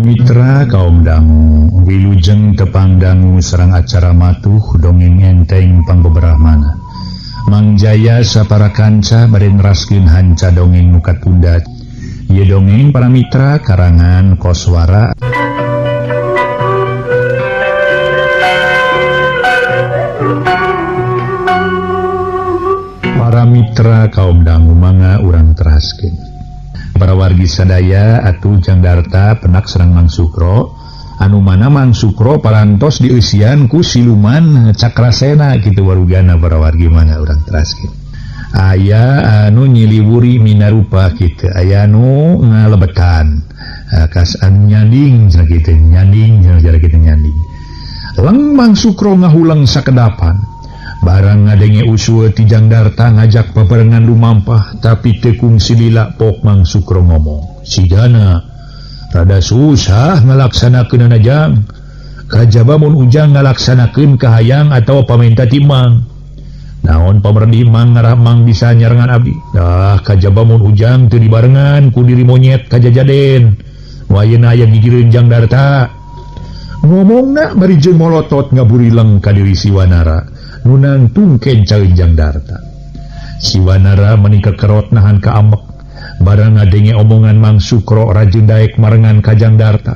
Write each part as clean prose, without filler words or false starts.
Mitra kaum dangu wilujeng tepang dangu sareng acara matuh dongeng enteng pangbeberahmana. Mang Jaya sapara kanca bade neraskeun hanca dongeng nu katunda. Ieu dongeng para mitra karangan Koswara. Para mitra kaum dangu mangga urang teraskeun. Para wargi sadaya atuh Jang Darta penak serang Mang Sukro, anu mana Mang Sukro parantos dieusian ku siluman Cakrasena kitu warugana para wargi mangga urang teraskeun. Aya anu nyiliwuri minarupa kitu, aya anu ngalebetan, kas anu nyanding cenah kitu, nyanding cenah cara kitu nyanding. Leng Mang Sukro ngahuleng sakedapan. Barang ngadenge usul ti Jang Darta ngajak babarengan lumampah, tapi teu kungsi lila pok Mang Sukro ngomong. Sigana rada susah ngalaksanakeunana Jang. Kajaba mun Ujang ngalaksanakeun kahayang atawa pamenta ti Mang. Naon pamerdi Mang ngarah Mang bisa nyarengan abdi. Dah kajaba mun Ujang teu dibarengan ku diri monyet kajajaden. Nu ayeuna aya gigireun Jang Darta. Ngomongna bari jeung molotot ngaburileng ka diri si Wanara. Nunang tungken caeun Jang Darta. Si Wanara meni kekerot nahan ka amek. Barang ngadenge omongan Mang Sukro rajin daek marengan ka Jang Darta.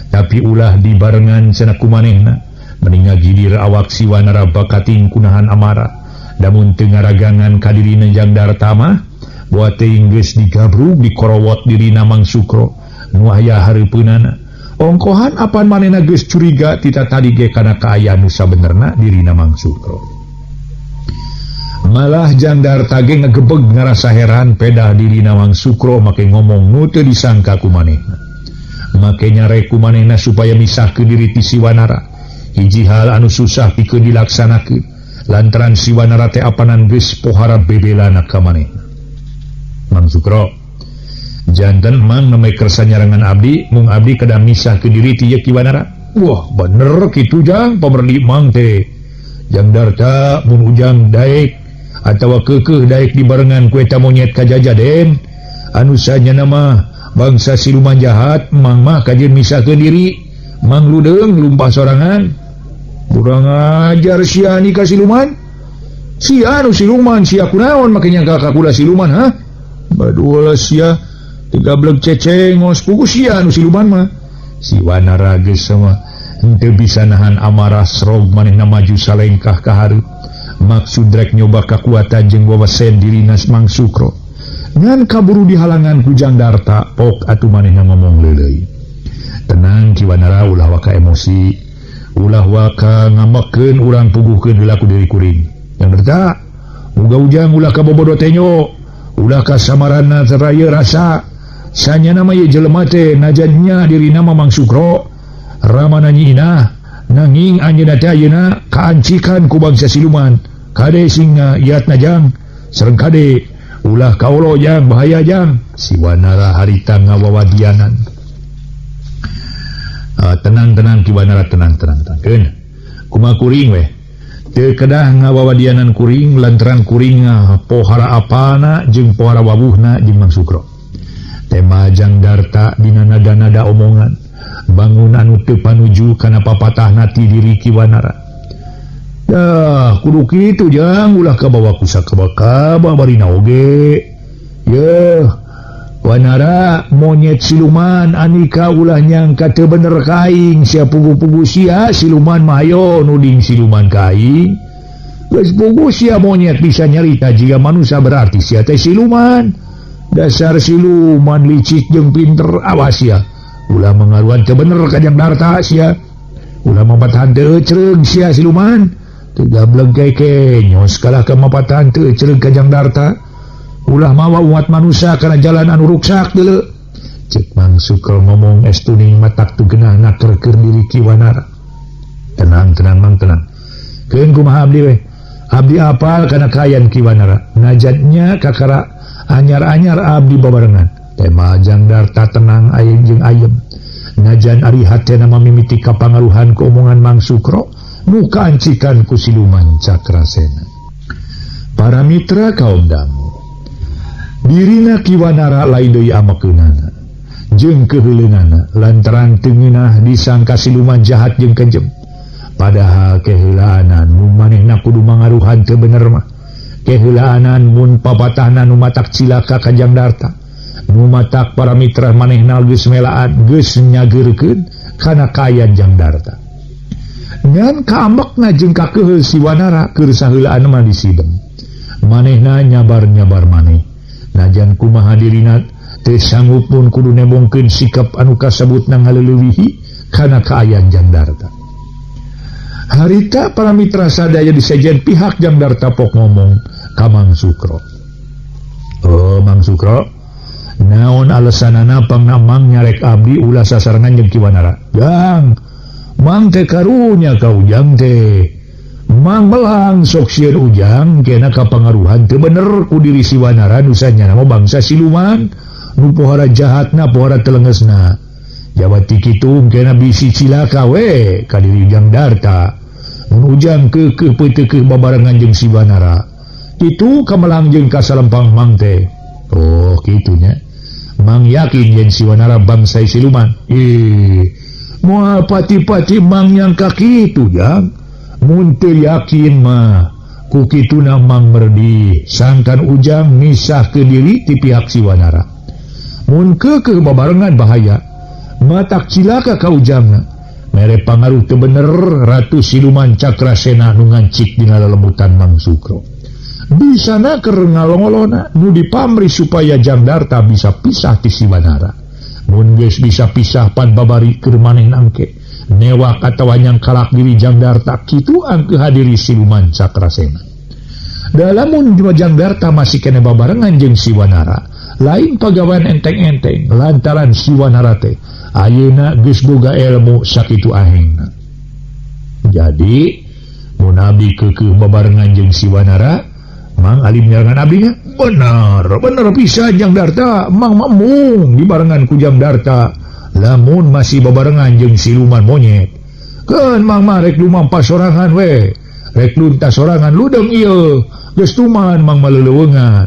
Tapi ulah dibarengan cenah ku manehna. Meni ngagidir awak si Wanara bakating kunahan amara. Damun teu ngaragangan ka dirina Jang Darta mah, boa teuing geus digabrug dikorowot dirina Mang Sukro. Nu aya hareupeunana. Ongkohan apan manehna geus curiga tita tadi ge kana kaayaan nu sabenerna dirina Mang Sukro. Malah Jang Darta ge ngegebeg ngarasa heran pedah dirina Mang Sukro make ngomong nu teu disangka ku manehna. Make nyarek ku manehna supaya misahkeun diri ti si Wanara. Hiji hal anu susah pikeun dilaksanakeun lantaran si Wanara teh apanan geus pohara bebelana ka manehna. Mang Sukro, janten Mang nembe kersa nyarengan abdi, mung abdi kedah misahkeun diri ti ieu Ki Wanara. Wah, bener kitu Jang, pamerdi Mang teh. Jang Darta mun Ujang daek atawa keukeuh daek dibarengan ku eta monyet kajajaden anu sanyana mah bangsa siluman jahat, Mang mah kajeun misahkeun diri, Mang ludeung lumpah sorangan. Kurang ajar sia ni ka siluman. Sia anu siluman, sia kunaon make nyangka ka kula siluman, ha? Badulah sia tigablek cecengos pugu sia anu siluman mah. Si Wanara geus sama henteu bisa nahan amarah srog manehna maju salengkah ka hareup. Maksud rek nyoba kakuatan jeung wawesen dirina Mang Sukro. Ngan kaburu dihalangan ku Jang Darta, pok atuh manehna ngomong leuleuy. Tenang Ki Wanara, ulah waka emosi, ulah waka ngamekeun urang puguhkeun heula ku diri kuring. Jang Darta, muga Ujang ulah kabobodo tenyo, ulah kasamarana teraya rasa. Sanyana mah ieu jelema teh najan nya dirina mah Mang Sukro, ramana Nyi Inah, nanging anjeunna teh ayeuna kaancikan ku bangsa siluman. Kade singna iatna Jang, sareng kade ulah kaolo Jang, bahaya Jang. Si Wanara harita ngawawadianan. Tenang tenang Ki Wanara, tenang tenang tenang. Keun kumaha kuring weh. Teu kedah ngawawadianan kuring lantaran kuring pohara apana jeung pohara wawuhna jeung Mang Sukro. Tema Jang Darta dina nada-nada omongan bangun anu teu panuju kana papatahna ti diri Ki Wanara. Dah kudu kitu Jang, ulah kabawa ku sakaba-kaba barina oge. Yeuh Wanara monyet siluman anika ulah nyangka teu bener ka aing, sia pugu-pugu sia siluman mah hayo nuding siluman ka aing. Geus pugu sia monyet bisa nyarita jiga manusia berarti sia teh siluman. Dasar siluman licik jeung pinter, awas sia. Ulah mengaruan teu bener ka Jang Darta sia. Ulah mapatahan teu ecreung sia siluman. Teu gableng keke nyos kalah ka mapatahan teu ecreung ka Jang Darta. Ulah mawa umat manusia kana jalan anu ruksak deuleu. Ceuk Mang Sukro ngomong estuning matak teu geunah nakerkeun diri Ki Wanara. Tenang tenang Mang tenang. Keun kumaha abdi weh. Abdi apal kana kaayaan Ki Wanara. Najan nya kakara anyar-anyar abdi babarengan. Tema Jang Darta tenang ayem jeung ayem. Najan ari hatena mimiti kapangaruhan ku omongan Mang Sukro, nu kaancikan ku siluman Cakrasena. Para mitra kaum dangu, dirina Ki Wanara lain deui amekeunana. Jeung keheuleunana lantaran teu ngeunah disangka siluman jahat jeung kejem. Padahal keheulaanan mun manehna kudu mangaruhan teu bener mah. Keheulaanan mun papatahna nu matak cilaka ka Jang Darta. Nu matak para mitra manehna geus melaan geus nyageurkeun kana kaayaan Jang Darta. Ngan kaambekna jeung kakeuheul si Wanara keur saheulaan mah disidem. Manehna nyabar-nyabar maneh. Najan kumaha dirina teu sanggup mun kudu nembongkeun sikap anu kasebutna ngaleulewihi kana kaayaan Jang Darta. Harita para mitra sadaya disejen pihak Jang Darta pok ngomong ka Mang Sukro. Oh Mang Sukro, naon alesanana pangna Mang nyarek abdi ulah sasarengan jeung Ki Wanara. Jang, Mang teh karunya ka Ujang teh. Mang melang sok sieun Ujang kena kapangaruhan teu bener ku diri si Wanara nu sanyana mah bangsa siluman. Nu pohara jahatna pohara telengesna. Jawa ti kitu kena bisi cilaka we ka diri Jang Darta. Mun Ujang keukeuh peuteukeuh babarengan jeung si Wanara. Kitu kamelang jeung kasalempang Mang teh. Oh kitu nya. Mang yakin yen si Wanara bangsa siluman. Ih, moal pati-pati Mang nyangka kitu Jang. Mun teu yakin mah ku kituna Mang merdi sangkan Ujang misah ke diri ti pihak si Wanara. Mun keukeuh babarengan bahaya matak cilaka ka Ujangna. Mere pangaruh teu bener Ratu Siluman Cakrasena nu ngancik dina lelemutan Mang Sukro. Bisana keur ngalongolona nu dipamri supaya Jang Darta bisa pisah ti si Wanara. Mun geus bisa pisah pan babari keur maneh nangke newak atawa nyangkalak diri Jang Darta kitu angkeuh hadiri Siluman Cakrasena. Dalamun Jang Darta masih kene babarengan jeung si Wanara, lain pagawean enteng-enteng lantaran si Wanara teh ayeuna geus boga ilmu sakitu ahengna. Jadi mun abdi keukeuh babarengan jeung si Wanara, Mang alim nyarangan abdinya bener, bener pisan Jang Darta, Mang mamung dibarengan ku Jang Darta. Lamun masih babarengan jeung siluman monyet. Keun Mang mah rek lumampas sorangan we, rek luntas sorangan ludeng ieu, geus tuman Mang maleleuweungan.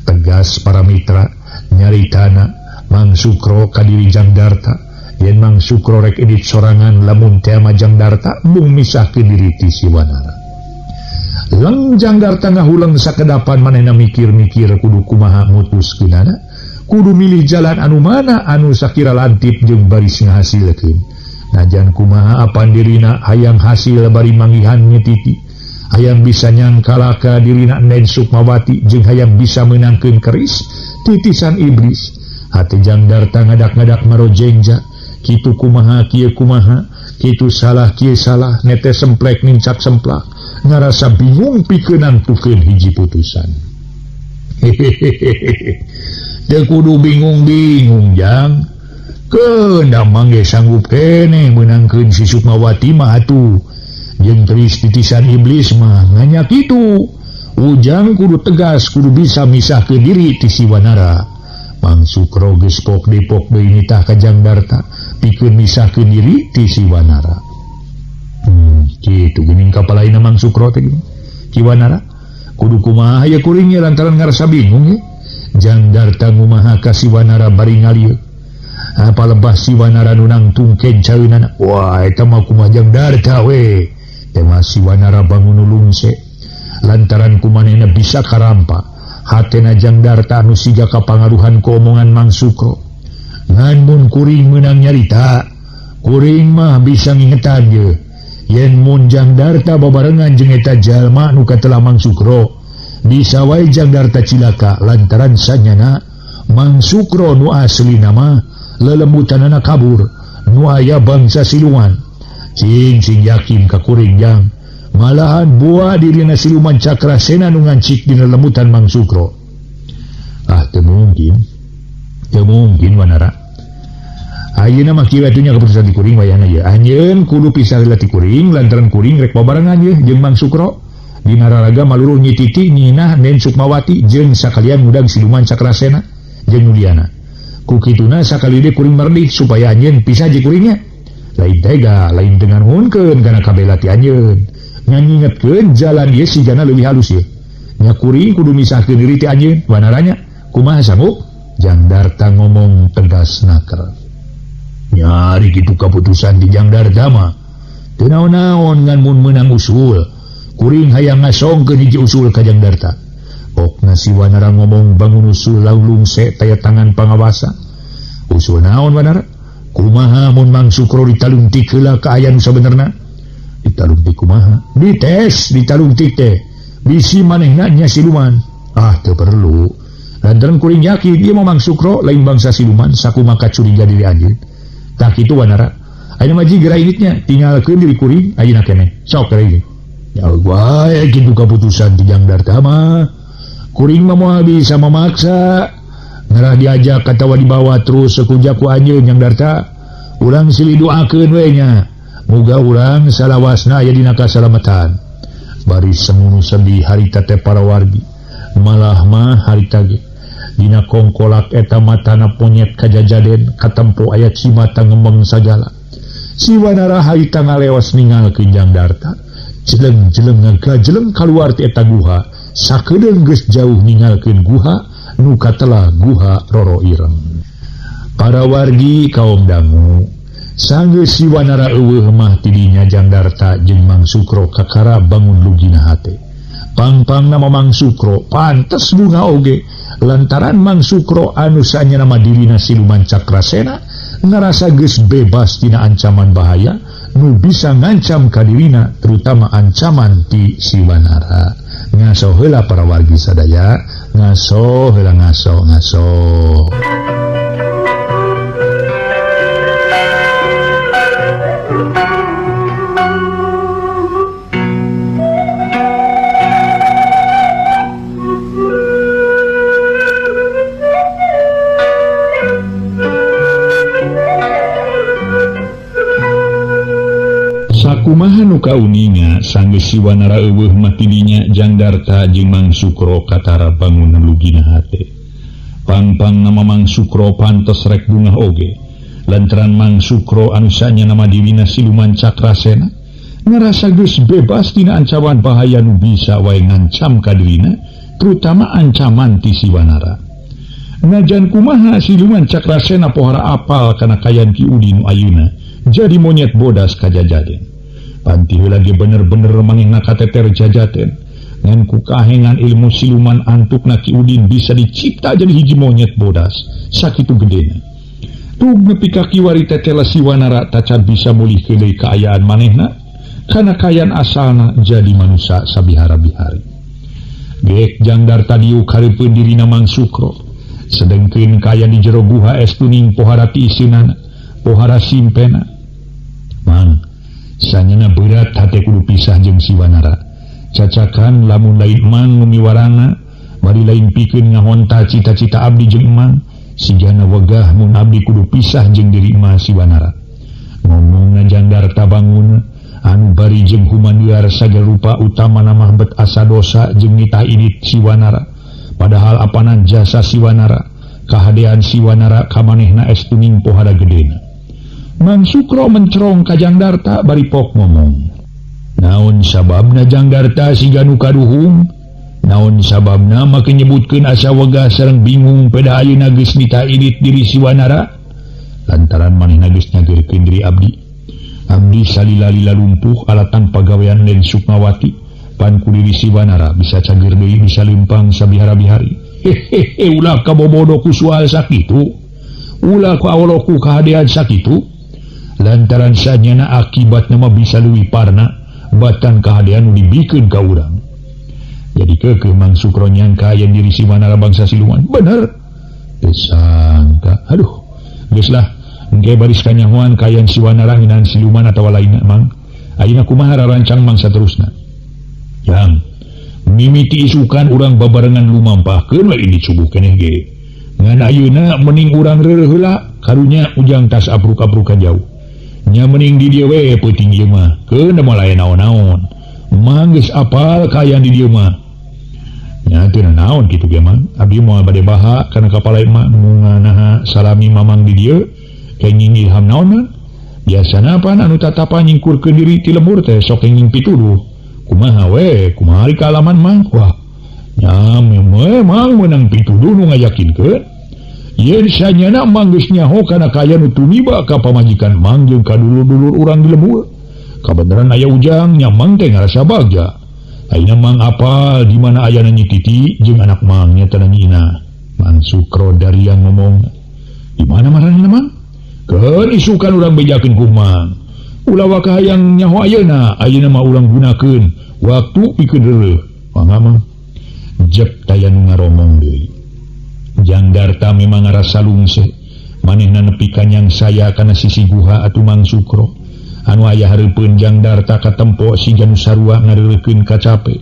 Tegas para mitra nyaritana Mang Sukro ka diri Jang Darta. Yen Mang Sukro rek edit sorangan lamun teh ama Jang Darta mung misahkeun diri ti si Wanara. Leng Jang Darta ngahuleng sakedapan manehna mikir-mikir kudu kumaha mutuskeunana, kudu milih jalan anu mana anu sakira lantip jeung baris ngahasilkeun. Najan kumaha apan dirina hayang hasil bari manggihan nyetiti, hayang bisa nyangkalaka dirina Nen Sukmawati jeung hayang bisa meunangkeun keris titisan iblis. Hati Jang Darta ngadak-ngadak marojengja, kitu kumaha kieu kumaha, kitu salah kieu salah, netes semplek nincak semplak, ngarasa bingung pikeun nangtukeun hiji putusan. Hehehehe. Teu kudu bingung-bingung Jang. Keun da Mang ge sanggup keneh meunangkeun si Sukmawati mah atuh. Jeung keris titisan iblis mah nganya kitu. Ujang kudu tegas, kudu bisa misahkeun diri ti si Wanara. Mang Sukro geus pok depok deui nitah ka Jang Darta pikeun misahkeun diri ti si Wanara. Kitu geuning kapalaina Mang Sukro teh geuning. Ki Wanara kudu kumaha ye kuring ye lantaran ngarasa bingung ye. Jang Darta ngumaha ka si Wanara bari ngalieu. Apa lebah si Wanara nu nangtung kencaeunana. Wah, eta mah kumaha Jang Darta we. Teh mah si Wanara bangun lungse. Lantaran kumanehna bisa karampa. Hatena Jang Darta anu siga kapangaruhan ku omongan Mang Sukro. Ngan mun kuring meunang nyarita, kuring mah bisa ngingetan ye. Yen mun Jang Darta babarengan jeung eta jalma nu katelah Mang Sukro, bisa wae Jang Darta cilaka lantaran sanyana Mang Sukro nu aslina mah lelemutanana kabur, nu aya bangsa siluman. Cing sing yakin ka kuring Jang. Malahan buah dirina siluman Cakrasena nu ngancik dina lemutan Mang Sukro. Ah, teu mungkin. Teu mungkin Wanara. Ayeuna mah kieu atuh nya keputusan ti kuring wayahna ieu. Anjeun kudu pisah heula ti kuring lantaran kuring rek babarengan ye jeung Mang Sukro. Dina raraga maluruh Nyi Titi, Nyinah, Nen Sukmawati jeung sakalian ngudang siluman Cakrasena jeung Nudiana. Ku kituna sakali deui kuring merdih supaya anjeun pisah jeung kuringnya. Lain tega, lain teu nganuhunkeun kana kabela ti anjeun. Ngangingetkeun jalan ieu sigana leuwih halus ieu. Nya kuring kudu misahkeun diri ti anjeun, Wanaranya. Kumaha sanggup? Jang Darta ngomong tegas naker. Nyari kitu kaputusan di Jang Darta mah. Teu naon-naon ngan mun meunang usul. Kuring hayang ngasongkeun hiji usul ka Jang Darta. Okna si Wanara ngomong bangun usul lungse taya tangan pangawasa. Usul naon Wanara? Kumaha mun Mang Sukro ditalungtik heula ka aya nu sabenerna? Ditalungtik kumaha? Dites, ditalungtik teh. Bisi manehna nya siluman. Ah, teu perlu. Lantaran kuring yakin ieu mah Mang Sukro lain bangsa siluman sakumaha curiga diri anjeun. Tah kitu Wanara. Ayeuna mah jiga initnya tinggalkeun diri kuring ayeuna keneh. Sok ieu. Ya wae kitu kaputusan ti Jang Darta mah. Kuring mah moal bisa memaksa. Ngarah diajak katawa dibawa terus sekuja ku anjeun Jang Darta. Urang silih doakeun we nya. Muga urang salawasna aya dina kasalamatan. Bari semunu sedih harita teh para wargi. Malah mah harita ge dina kongkolak eta matana ponyet kajajaden katempo aya cimata ngembeng sagala. Si Wanara harita ngalewas ningalkeun Jang Darta. Jeleng-jeleng ngagajeleng kaluar ti eta guha. Sakedeung geus jauh ningalkeun guha nu katelah guha Roro Ireng. Para wargi kaum dangu sanggeus si Wanara eueuh mah tidinya Jang Darta jeung Mang Sukro kakara bangun lugina hate. Pangpangna mah Mang Sukro pantes bunga oge lantaran Mang Sukro anu saanyana mah dirina siluman Cakrasena ngarasa geus bebas tina ancaman bahaya nu bisa ngancam ka dirina terutama ancaman ti si Wanara. Ngaso heula para wargi sadaya, ngaso heula ngaso ngaso. Sakumaha nu kauninga sanggeus si Wanara eueuh mah tidinya Jang Darta jeung Mang Sukro katara bangun lugina hate. Pangpang nama Mang Sukro pantes rek bungah oge. Lantaran Mang Sukro anu saanya nama dirina siluman Cakrasena ngarasa geus bebas tina ancaman bahaya nu bisa wae ngancam ka dirina, terutama ancaman ti si Wanara. Najan kumaha siluman Cakrasena pohara apal kana kayan Ki Udin nu ayeuna jadi monyet bodas kajajaden. Panti heula ge bener-bener manehna kateter jajaten. Ngan ku kahengan ilmu siluman antukna Ki Udin bisa dicipta jadi hiji monyet bodas sakitu gedena. Tug nepi ka kiwari tetela si Wanara tacan bisa mulih deui kaayaan manehna kana kaayaan asalna jadi manusia sabihara-bihari. Geek Jang Darta diuk hareupeun dirina Mang Sukro. Sedengkeun kaayaan di jero guha es tuning pohara ti isinana, pohara simpena. Mang sanyana berat hate kudu pisah jeung si Wanara. Cacakan lamun lain Mang nu miwarana, bari lain pikeun ngahonta cita-cita abdi jeung Mang, sigana wegah mun abdi kudu pisah jeung diri Mang si Wanara. Ngomongna Jang Darta bangun anu bari jeung humandiar sagala rupa utamana mah bet asa dosa jeung nitah indit si Wanara. Padahal apanan jasa si Wanara, kahadean si Wanara ka manehna estu ning pohara gedena. Mang Sukro mencerong ka Jang Darta bari pok ngomong. Naon sababna Jang Darta siga nu kaduhung? Naon sababna make nyebutkeun asa wegah sareng bingung peda ayeuna geus nitah indit diri si Wanara? Lantaran manehna geus nyageurkeun diri abdi. Abdi salila-lila lumpuh alatan pagawean Den Sukmawati. Pan ku diri si Wanara bisa cager deui bisa lempang sabihara-bihari. Hehehe ulah kabobodo ku soal sakitu. Ulah ku awoloku kahadean sakitu. Lantaran sanyana akibatna mah bisa leuwih parna batan kahadean nu dibikeun ka urang. Jadi keukeuh Mang Sukro nyangka yen diri si Wanara bangsa siluman. Bener. Teu sangka. Aduh, geus lah engke baris kanyahoan kayan si Wanara ngeunaan siluman atawa lainna Mang. Ayeuna kumaha rarancang Mang saterusna? Jang, mimiti isukan urang babarengan lumampahkeun we ini subuh keneh ge. Ngan ayeuna mending urang reureuh heula karunya ujang tas apruk-aprukan jauh. Nya mending di dieu we peuting ieu mah. Keun moal aya naon-naon. Mang geus apal kaayaan di dieu mah. Nya teu naon kitu ge Mang. Abdi moal bade baha kana kapala mah munganaha salami mamang di dieu kenging ilham naon mah. Biasana pan anu tatapan nyingkurkeun diri ti lembur teh sok kenging pituduh. Kumaha we, kumaha ari kaalaman Mang? Wah, nya memang meunang pituduh nu ngayakinkeun. Yen sanyana mang geus nyaho kana kaya nu tumiba ka pamajikan mang jeung ka dulur-dulur urang di lembur. Kabeneran aya ujang nya mang teh ngarasa bagja. Ayeuna mang apal di mana ayana Nyi Titi jeung anak mang nya teh Nyi Ina. Mang Sukro dari yang ngomong, di mana maranehna mang? Keun isukan urang bejakeun ku mang. Ulah waka hayang nyaho ayeuna, ayeuna mah urang gunakeun waktu pikeun reureuh. Mangga mang. Jep taya nu ngaromong deui. Jang Darta memang ngarasa lungse. Manehna nepi ka nyang saya kana sisi guha atuh Mang Sukro. Anu aya hareupeun Jang Darta katempo siga nu sarua ngareurekeun kacape.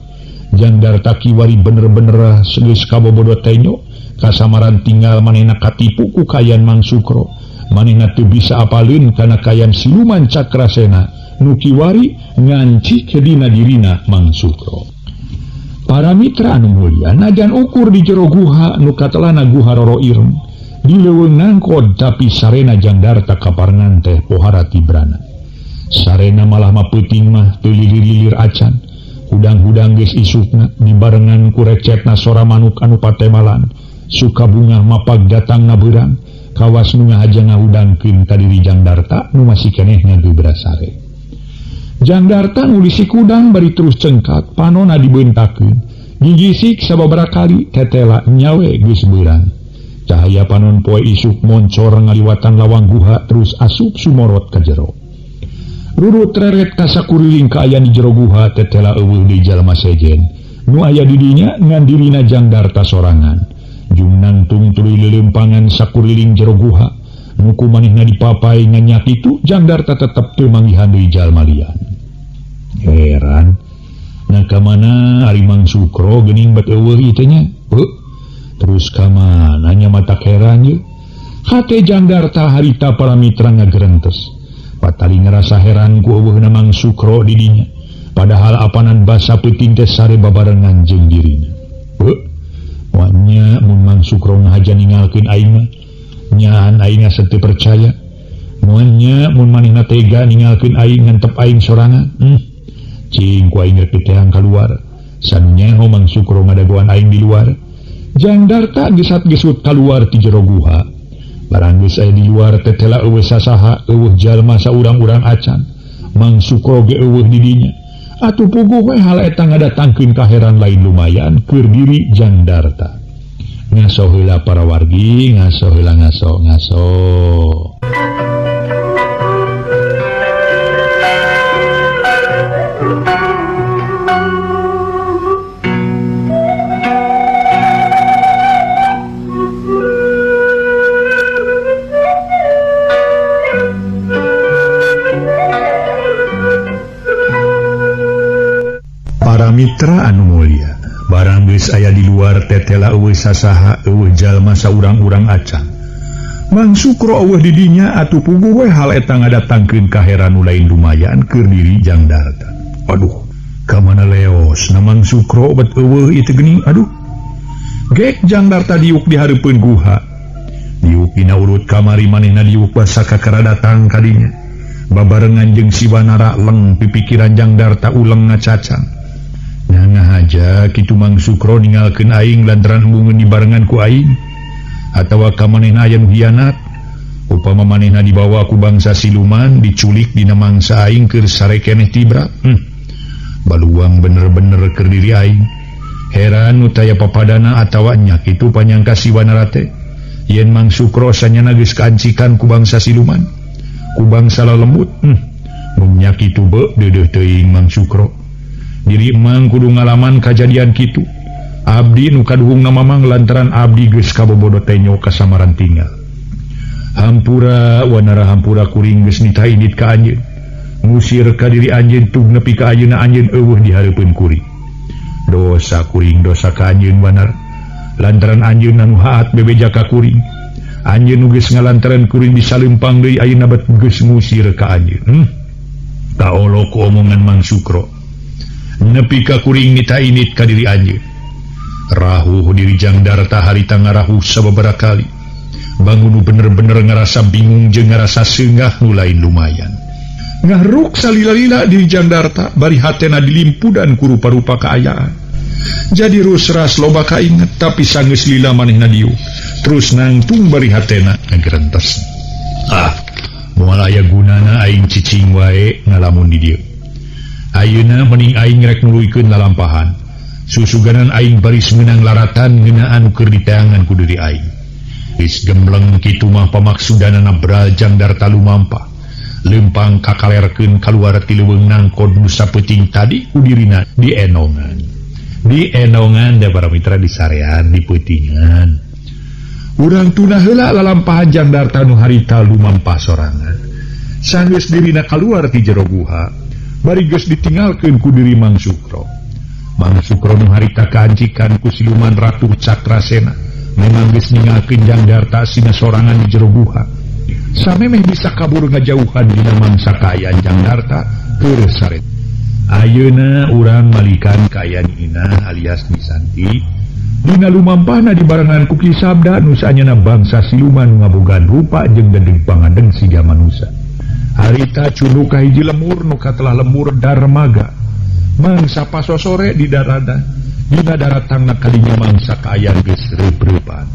Jang Darta kiwari bener-bener geus kabobodo tenyo. Kasamaran tinggal manehna katipu ku kayan Mang Sukro. Manehna teu bisa apaleun kana kayan siluman Cakrasena nu kiwari ngancik dina dirina Mang Sukro. Para mitra anu mulia, najan ukur di jero guha nu katelana guha Roro Ireng di leuweung nangkod tapi sarena Jang Darta kaparengan teh pohara tibrana. Sarena malah mah peuting mah teu lilir-lilir acan. Hudang-hudang geus isukna dibarengan ku recetna sora manuk anu patemalan. Suka bungah mapag datangna beurang kawas nu ngahaja ngahudangkeun ka diri Jang Darta nu masih keneh ngagebra sare. Jang Darta ngulisi kudang bari terus cengkak panona dibeuntakeun gigisik sababaraha kali tetela nyawe geus beurang. Cahaya panon poe isuk moncor ngaliwatan lawang guha terus asup sumorot ka jero. Rurut reret ka sakuriling kaayaan di jero guha tetela eueuh deui jalma sejen nu aya di dinya ngan dirina Jang Darta sorangan. Jung nangtung tuluy leuleumpangan sakuriling jero guha nu ku manehna dipapai nganyak itu Jang Darta tetep teu manggihan deui jalma lian. Heran nah ka mana ari Mang Sukro geuning bet eueuh ieu teh nya. Heuh, terus ka mana nya matak heran ye. Hate Jang Darta harita para mitra ngagerentes. Patali ngerasa heran ku eueuhna Mang Sukro di dinya. Padahal apanan basa peuting teh sare babarengan jeung dirina. Heuh, wanya mun Mang Sukro ngahaja ninggalkeun aing mah nyaan aing asa teu percaya. Muannya mun manehna tega ninggalkeun aing ngantep aing sorangan. Cing ku aing rek diteang kaluar. Sanyaho Mang Sukro ngadagoan aing di luar. Jang Darta gesat-gesut kaluar ti jero guha. Barang geus aya di luar tetela eueuh sasaha, eueuh jalma saurang-urang acan. Mang Sukro ge eueuh di dinya. Atuh puguh we hal eta ngadatangkeun kaheran lain lumayan keur diri Jang Darta. Ngaso heula para wargi, ngaso heula ngaso ngaso. Para mitra anu mulia, barang geus aya di luar tetela eueuh sasaha, eueuh jalma saurang-urang acan. Mang Sukro eueuh di dinya atuh puguh we hal eta ngadatangkeun kaheran nu lain lumayan keur diri Jang Darta. Aduh, ka mana leos na Mang Sukro bet eueuh ieu teh geuning aduh. Gek Jang Darta diuk di hareupeun guha. Diuk dina urut kamari manehna diuk basa kakara datang ka dinya. Babarengan jeung si Wanara leng pipikiran Jang Darta uleng ngacacang. Ngahaja kitu Mang Sukro ninggalkeun aing lantaran embungeun dibarengan ku aing atawa ka manehna aya nu hianat. Upama manehna dibawa ku bangsa siluman diculik dina mangsa aing keur sare keneh tibra. Baluang bener-bener keur diri aing. Heran nu taya papadana atawa nya kitu panyangka si Wanara teh. Yen Mang Sukro sanyana geus kaancikan ku bangsa siluman, ku bangsa lalembut. Mun nya kitu beuh deudeuh teuing Mang Sukro. Diri emang kudu ngalaman kajadian kitu. Abdi nu kaduhungna mamang lantaran abdi geus kabobodo tenyo kasamaran tinggal. Hampura Wanara hampura kuring geus nitah indit ka anjeun. Ngusir ka diri anjeun tug nepi ka ayeuna anjeun eueuh di hareupeun kuring. Dosa kuring dosa ka anjeun Wanara. Lantaran anjeun anu haat bebeja ka kuring. Anjeun nu geus ngalantaran kuring bisa lempang deui ayeuna bet geus ngusir ka anjeun. Kaolo ku omongan Mang Sukro. Nepi ka kuring nita init ka diri anjeun. Rahuh diri Jang Darta harita ngarahuh sababaraha kali. Bangun bener-bener ngerasa bingung jeung ngerasa seungah nu lain lumayan. Ngahruk salila-lila diri Jang Darta bari hatena dilimpudan ku rupa-rupa kaayaan. Jadi rusras loba kainget tapi sanggeus lila manehna diuk. Terus nangtung bari hatena ngagerentes. Ah, moal aya gunana aing cicing wae ngalamun di dieu. Ayeuna mending aing rek nuluykeun lalampahan. Susuganan aing baris meunang laratan ngeunaan keur diteangan ku diri aing. Geus gembleng kitu mah pamaksudanana brajang darta lumampah. Lempang kakalerkeun kaluar ti leuweung nangkod nu sapeuting tadi ku dirina dienongan. Dienongan da para mitra di sarean di peutingan. Urang tuna heula lalampahan Jang Darta nu harita lumampah sorangan. Sanggeus dirina kaluar ti jero guha, bari geus ditinggalkeun ku diri Mang Sukro. Mang Sukro nu harita kaancikan ku siluman Ratu Cakrasena, memang geus ninggalkeun Jang Darta sina sorangan di jero guha. Samemeh bisa kabur ngajauhan dina mangsa kaayaan Jang Darta keur saret. Ayeuna urang malikan kaayaan Inah alias Nisanti. Dina lumampahna dibarengan ku Ki Sabda nu saanyana bangsa siluman ngabogaan rupa jeung gedeng pangadeng siga manusa. Harita cunduk ka hiji lemur nu katelah lemur Darmaga. Mangsa pasosore di darada. Dina daratangna kadinya mangsa kaayaan geus reup-reupan.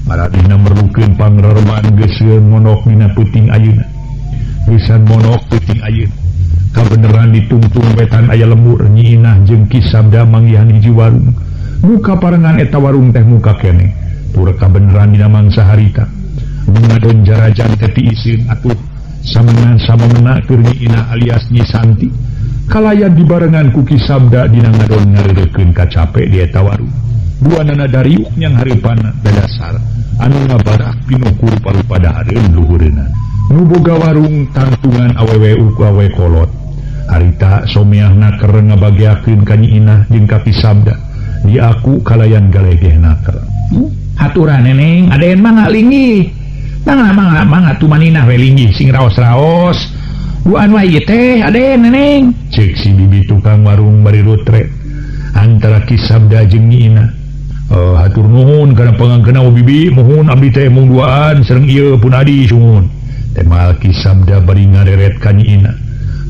Maradina merlukeun pangrerman geus monok dina peuting ayeuna. Geusan monok peuting ayeuna. Kabeneran ditungtung wetan aya lemur Nyi Inah jeung Ki Sabda manggihan hiji warung. Muka parengan eta warung teh muka keneh. Tur kabeneran dina mangsa harita. Ngadon jarajan teh tiiseun atuh samenan samemena keur Nyi Inah alias Nyi Santi. Kalayan dibarengan ku Ki Sabda dina ngadon ngareurekeun kacape di eta warung. Duanana dariuk nyang hareupanna dadasar anu ngabarak pinuh ku rupa-rupa dahareun luhureunna. Nu boga warung tangtungan awewe uku awe kolot. Harita someahna keur ngabageakeun ka Nyi Inah jeung ka Ki Sabda. Diaku kalayan galegeh naker. Aturan neneng, aden mangga linggih. Mangga mangga mangga tumaninah we linggih sing raos-raos. Duaan wae ieu teh aden neneng. Ceuk si bibi tukang warung bari rutret antara Ki Sabda jeung Nyi Inah. Hatur nuhun kana pangangkeuna bibi, muhun abdi teh mung duaan sareng ieu pun adi sunggun. Temal Ki Sabda bari ngareret ka Nyi Inah.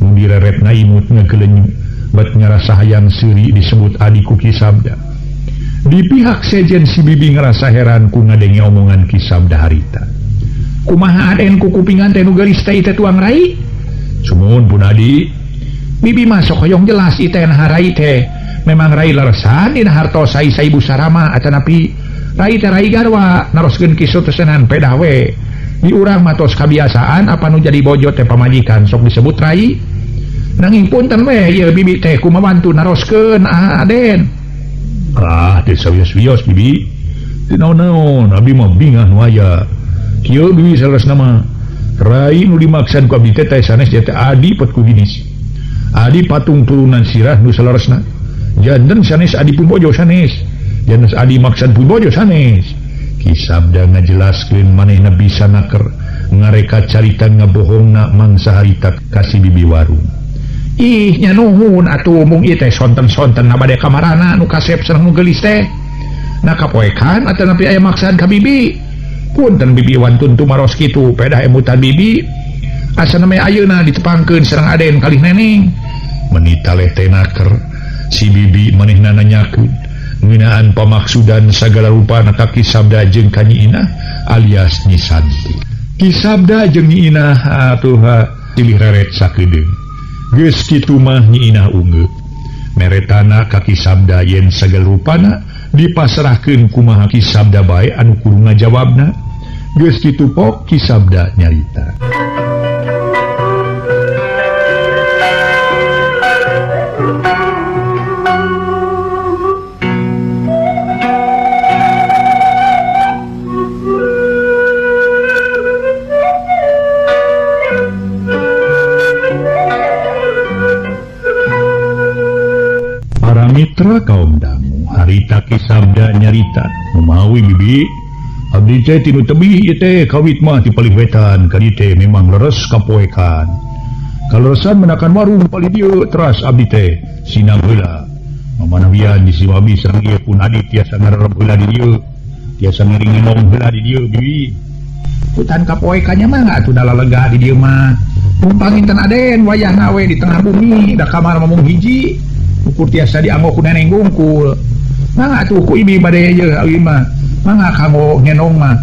Nu direretna imut ngagelenyung. Bet ngarasa hayang seuri disebut adi ku Ki Sabda. Di pihak sejen si bibi ngerasa heran ku ngadenge omongan Ki Sabda harita. Kumaha aden ku kupingan teh nu geulis teh teh tuang rai? Sumuhun pun adi. Bibi mah sok hoyong jelas ieu teh nah rai teh. Memang rai leresan dina hartos sai-sai Ibu Sarama atanapi rai teh rai garwa naroskeun kisu tesenan pedah we. Di urang mah tos kabiasaan apa nu jadi bojo teh pamajikan sok disebut rai. Nanging punten we ieu bibi teh kumaha wantu naroskeun aden. Ah, teu sawios-wios bibi. Teu naon-naon, abdi mah bingah nu aya. Kieu bibi saleresna mah. Rai nu dimaksan ku abdi teh teh sanes teh adi pot ku hinis. Adi patung turunan sirah nu saleresna. Janten sanes adi pun bojo sanes. Janten adi maksan pun bojo sanes. Ki Sabda ngajelaskeun manehna bisa naker ngareka carita ngabohongna mangsa harita ka si bibi warung. Ih nya nuhun atuh mung ieu teh sonten-sonten na bade kamarana nu kasep sareng nu geulis teh. Na kapoekan atanapi aya maksaan ka bibi. Punten bibi wantun tumaros kitu pedah emutan bibi. Asana meh ayeuna ditepangkeun sareng aden kalih neneng. Meni taleh teh naker si bibi manehna nanyakeun ngeunaan pamaksudan sagala rupana ka Ki Sabda jeung ka Nyi Inah alias Nyi Santi. Ki Sabda jeung Nyi Inah atuh silih reret sakedeung. Geus kitu mah Nyi Inah unggeuh. Meretana ka Ki Sabda yen sagala rupana dipasrahkeun kumaha Ki Sabda bae anu kudu ngajawabna. Geus kitu pok Ki Sabda nyarita. Mitra kaum dangu harita Ki Sabda nyarita mamawi bibi abdi teh tinu tebih ieu teh kawit mah ti palih wetan ka dieu teh memang leres kapoekan kaleresan menakan warung palih dieu teras abdi teh sinang heula mamanawian di si babi sareng ieu pun adi tiasa ngarerep heula di dieu tiasa ngiring-nginong heula di dieu bibi hutan kapoekannya mah atuh da lalega di dieu mah numpang inten aden wayahna we di tengah bumi da kamar mah mung hiji ukur tiasa dianggo ku neneng gungkul. Mangga atuh ku ibi bade ye abi mah Mangga kanggo ngenong mah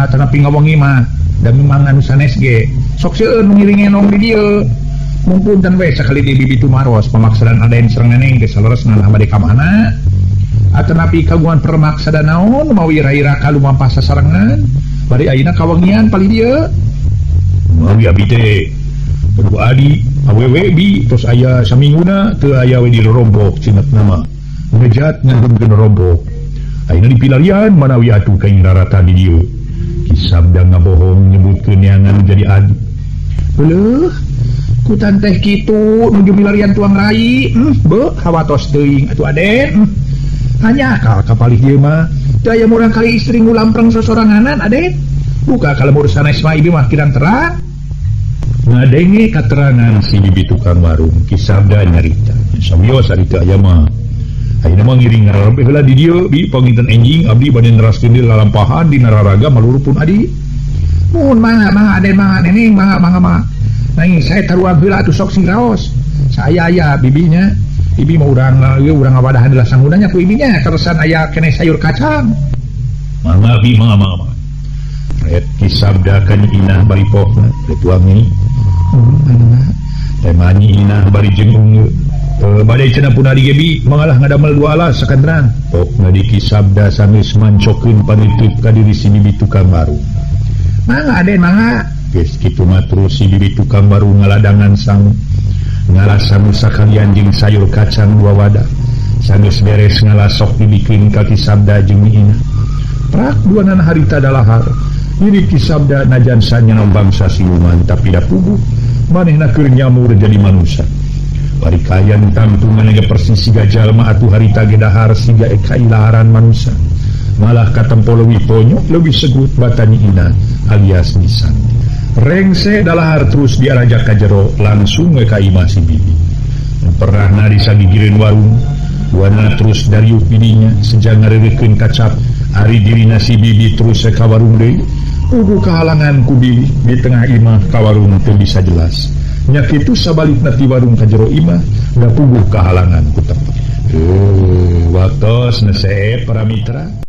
tanapi ngawengi mah da memang anu sanes ge sok seueur nu ngiring ngenong di dieu. Mumpun tan we sakali di bibi tumaros pamaksadan Aden sareng Neneng geus saleresna nah bade ka mana? Atanapi kagungan permaksada naon mawi rai-raka lumampah sasarengan bari ayeuna kawengian palih dieu. Mawi abi teh kudu adi awewe bi tos aya saminguna teu aya we dirorombok cenah nama ngejat ngandungkeun rombok ayeuna dipilarian manawi atuh kaing rarata di dieu. Ki Sabda ngabohong nyebutkeun neangan jadi adi. Leuh kutan teh kitu nuju milarian tuang rai beuh hawatos teuing atuh Aden. Hanya akal kapalih ieu mah teu aya murang kali istri ngulampreng sosoranganan Aden. Buka kalembur sanes mah ieu mah kirang terang. Ngadenge katerangan si bibi tukang warung Ki Sabda nyarita sawios ari teu aya mah ayeuna mah ngiring ngararempe heula di dieu bi panginten enjing abdi bade neraskeun deui lalampahan dina raraga maluru pun adi. Muhun mangga mangga Aden mangga Neneng mangga mangga mangga. Nanging saya taruang heula atuh sok sing raos. Saya aya bibinya ibi mah urang ieu urang ngawadahan heula sangunanya ku ibinya terusan aya keneh sayur kacang. Mangga bi mangga mangga. Ret Ki Sabda ka Nyi Inah bari pokna rituang ini. Teh Nyi Inah bari jeung ungeut. Bade cenah pun adi ge bi mangalah ngadamel dua alas sakantenan. Pokna di Ki Sabda sanggeus mancokeun panitip ka diri si bibi tukang warung. Mangga Aden mangga. Geus kitu mah terus si bibi tukang warung ngaladangan sangu. Ngalas sangu sakalian jeung sayur kacang dua wadah. Sanggeus beres ngalasok dibikeun ka Ki Sabda jeung Nyi Inah. Prak duanana harita dalahar. Diri Ki Sabda najan sanyana bangsa siluman tapi da puguh manehna keur nyamur jadi manusia. Bari kayan tangtungan ge persis siga jalma atuh harita ge dahar siga kailaharan manusia. Malah katempo leuwih ponyok leuwih segut bata Nyi Inah alias nisan. Rengse dalahar terus diarajak ka jero langsung we ka imah si bibi. Pernahna disagigireun warung, duana terus dariuk bibinya sejang ngareurekeun kacap. Ari dirina si bibi terus ka warung deui. Puguh kahalangan ku bibi di tengah imah ka warung teu bisa jelas. Nya kitu sabalikna ti warung ka jero imah da puguh kahalangan ku tempat. Waktos nesep para mitra.